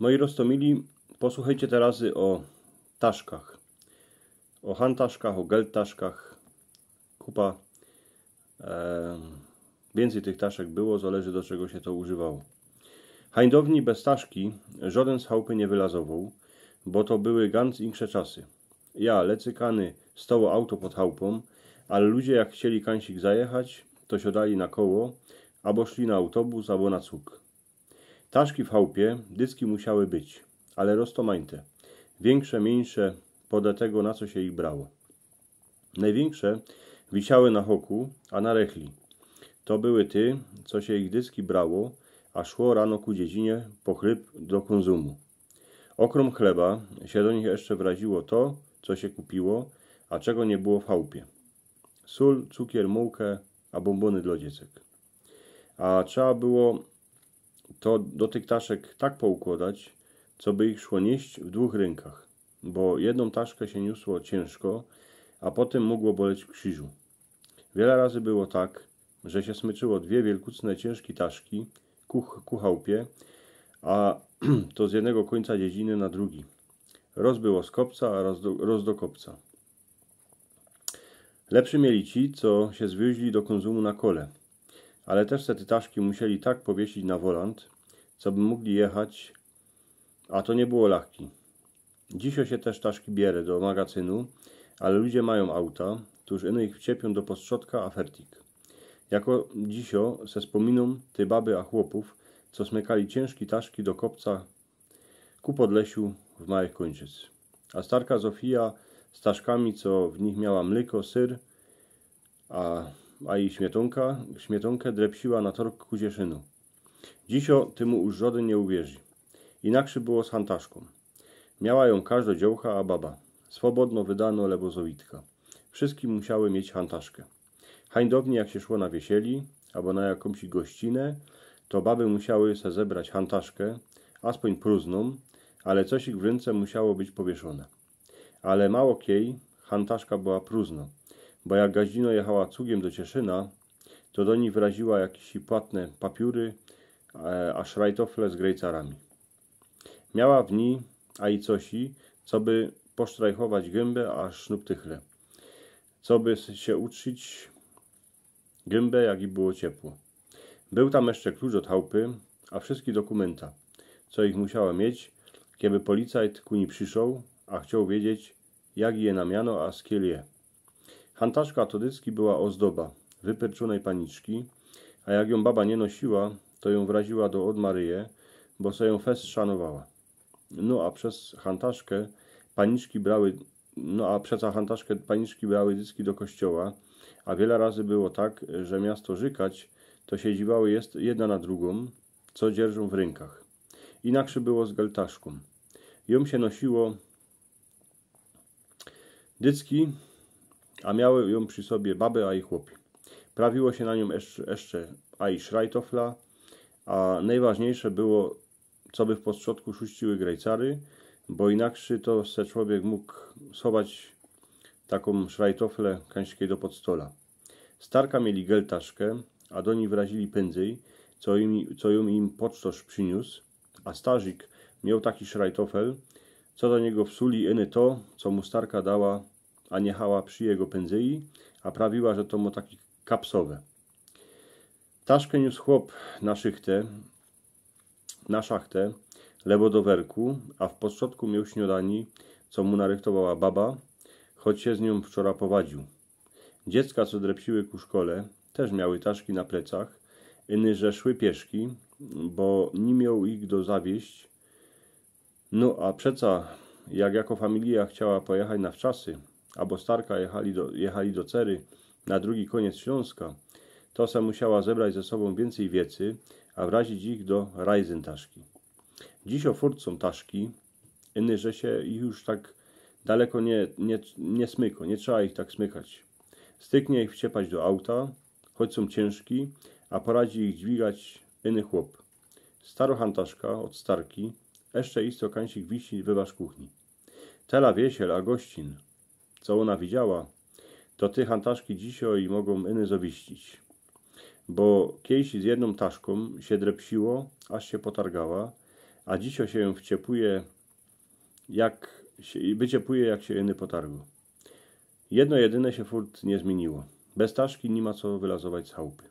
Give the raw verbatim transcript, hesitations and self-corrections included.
Moi roztōmili, posłuchejcie te razy ô taszkach. Ô hantaszkach, ô geldtaszkach. Kupa. E, wiyncyj tych taszek było, zależy, do czego sie to używało. Hańdowni bez taszki żodyn z chałpy niy wylazowoł, bo to były ganz inksze czasy. Ja, lecykany, stoło auto pod chałpōm, ale ludzie, jak chcieli kańsik zajechać, to siodali na koło, abo szli na autobus, abo na cug. Taszki w chałpie dycki musiały być, ale roztōmajte. Wiynkrze, miyńsze, podle tego, na co sie ich brało. Nojwiynkrze wisiały na hoku, a na rechli. To były ty, co sie ich dycki brało, a szło rano ku dziedzinie po chlyb do kōnsumu. Ôkrōm chleba sie do nich jeszcze wraziło to, co sie kupiło, a czego niy było w chałpie. Sōl, cukier, mułka, a bōmbōny dlo dziecek. A trzeba było to do tych taszek tak poukłodać, coby ich szło niyść w dwōch rynkach, bo jednōm taszkã sie niosło ciynżko, a potym mogło boleć w krziżu. Wiele razy było tak, że sie smyczyło dwie wielkucne, ciynżki taszki ku, ku chałpie, a to z jednego kōńca dziedziny na drugi. Roz było z kopca, a roz do, roz do kopca. Lepszy mieli ci, co sie zwiozli do kōnsumu na kole. Ale tyż se te taszki musieli tak powiesić na wolant, coby mogli jechać, a to niy było lachki. Dzisiŏ sie tyż taszki biere do magacynu, ale ludzie majōm auta, tōż ino ich wczepiōm do postrzodka, a fertik. Jako dzisiŏ se spōminōm te baby a chłopōw, co smykali ciynżki taszki do kopca ku podlesiu w małych Kōńczyc. A starka Zofija z taszkami, co w nich miała mlyko, syr, a, a i śmietōnka, śmietōnkã drepsiła na torg ku Cieszynu. Dzisiŏ tymu już żodyn niy uwierzi. Inakszy było z hantaszkōm. Miała jōm kożdŏ dziołcha a baba. Swobodno wydano lebozowitka. Wszyjski musiały mieć hantaszkã. Hańdowni, jak sie szło na wiesieli, abo na jakōmś gościnã, to baby musiały se zebrać hantaszkã, aspōń próżnōm, ale cosik w rynce musiało być powieszōne. Ale mało kej hantaszka była próżnŏ, bo jak gaździno jechała cugiym do Cieszyna, to do nij wraziła jakiś płatne papiōry, e, a szrajtofle z grejcarami. Miała w nij a i cosi, coby posztrajchować gymba a sznuptychle, coby s-, sie utrzić gymba, jak i było ciepło. Bōł tam jeszcze klucz ôd chałpy, a wszyjski dokōmynta, co ich musiała mieć, keby policajt ku nij przyszoł, a chcioł wiedzieć, jak je na miano, a z kiel je. Hantaszka to dycki była ôzdoba wypyrczōnyj paniczki, a jak jōm baba niy nosiła, to jōm wraziła do ôd Maryje, bo se jōm fest szanowała. No a przez hantaszkã paniczki brały, no a przeca hantaszkã paniczki brały dycki do kościoła, a wiele razy było tak, że miasto rzykać, to sie dziwały jest jedna na drugōm, co dzierżōm w rynkach. Inakszy było z geltaszkōm. Jōm sie nosiło dycki, a miały jōm przi sobie baby, a i chłopi. Prawiło sie na niōm jeszcze, jeszcze a i szrajtofla, a nojważniyjsze było, coby w postrzodku szuściły grejcary, bo inakszy to se człowiek mōg schować takōm szrajtoflã kańś do podstola. Starka mieli geltaszkã, a do nij wrazili pyndzyj, co jōm, co jōm im pocztŏrz prziniōs, a starzik mioł taki szrajtofel, co do niego wsuli ino to, co mu starka dała, a niechała przi jego pyndzyji, a prawiła, że to mu taki kapsowe. Taszkã niōs chłop na szychtã, na szachtã, lebo do werku, a w postrzodku mioł śniŏdanie, co mu narychtowała baba, choć sie z niōm wczora powadziōł. Dziecka, co drepsiły ku szkole, tyż miały taszki na plecach, iny że szły pieszki, bo niy mioł ich kto zawieźć. No a przeca, jak jako familija chciała pojechać na wczasy, abo starka jechali do, jechali do Cery na drugi kōniec Ślōnska, to se musiała zebrać ze sobōm wiyncyj wiecy, a wrazić ich do rajzyn taszki. Dzisiŏ furt sōm taszki, iny że sie ich już tak daleko niy, niy, niy smyko, niy trzeba ich tak smykać. Styknie ich wciepać do auta, choć sōm ciynżki, a poradzi ich dźwigać iny chłop. Starŏ hantaszka ôd starki jeszcze isto kańsik wisi we wasz kuchni. Tela wiesiel a gościn, co ôna widziała, to te hantaszki dzisiŏ i mogōm iny zowiścić. Bo kejś z jednōm taszkōm sie drepsiło, aż sie potargała, A dzisiŏ sie wciepuje, jak sie, wyciepuje, jak sie jeny potargo. Jedno jedyne sie furt niy zmiyniło. Bez taszki niy ma co wylazować z chałupy.